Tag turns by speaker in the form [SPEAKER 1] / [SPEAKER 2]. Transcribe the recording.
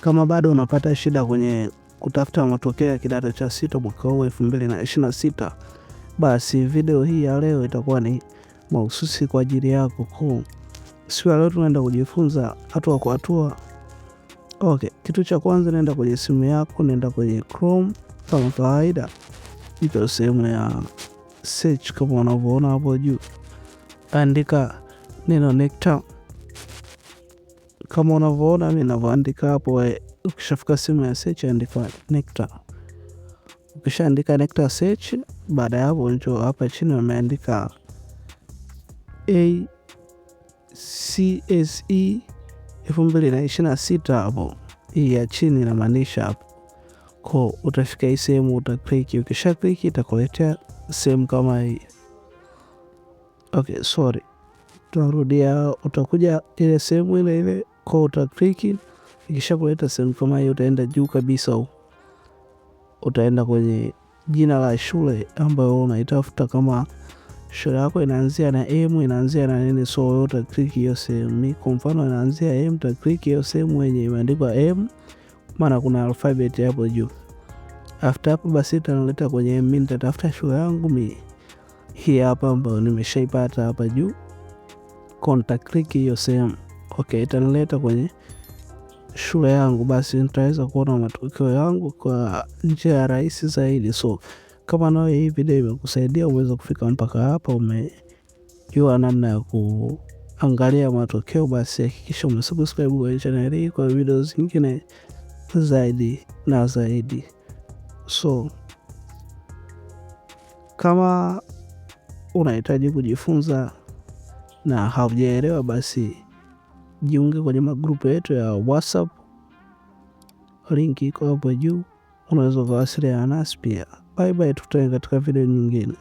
[SPEAKER 1] Kama bado unapata shida kwenye kutafuta matokeo ya kidato cha sita mwaka huu 2026, basi video hii ya leo itakuwa ni mahususi kwa ajili yako. Kuu siku ya leo tunaenda kujifunza hatua kwa hatua. Okay, kitu cha kwanza nenda kwenye simu yako, nenda kwenye Chrome kama kawaida, iko sehemu ya search kama unavyoona hapo juu, andika neno NECTA kama unavyoona mimi ninavyoandika hapo. Ukishafika sehemu ya search andika NECTA. Ukishaandika NECTA search, baada ya hapo njoo hapa chini wameandika ACSE 2026 hapo, hii ya chini inamaanisha hapo ko utafika hii sehemu utaclick. Ukisha click itakuletea sehemu kama hii. Okay, sorry, tunarudia, utakuja ile sehemu ile ile ko utaclick. Ikisha kuleta sehemu kama hii, utaenda juu kabisa huko, utaenda kwenye jina la shule ambayo unaitafuta. Kama shule yako inaanzia na M, inaanzia na nini, so wewe utaclick hiyo sehemu. Kwa mfano inaanzia M, utaclick hiyo sehemu yenye imeandikwa M, maana kuna alphabet hapo juu. After hapo basi itanileta kwenye mimi nitatafuta shule yangu mi hii hapa ambayo nimeshaipata hapa juu, kwa nitaclick hiyo sehemu. Okay, itanileta kwenye shule yangu, basi nitaweza kuona matokeo yangu kwa njia ya rahisi zaidi. So kama nawe hii video imekusaidia, umeweza kufika mpaka hapa, umejua namna ya kuangalia matokeo, basi hakikisha umesubscribe kwenye channel hii kwa video zingine zaidi na zaidi. So kama unahitaji kujifunza na haujaelewa, basi jiunge kwenye magrupu yetu ya WhatsApp, link iko hapo juu. Unaweza ukawasiliana nasi pia. Bye bye, tukutane katika video nyingine.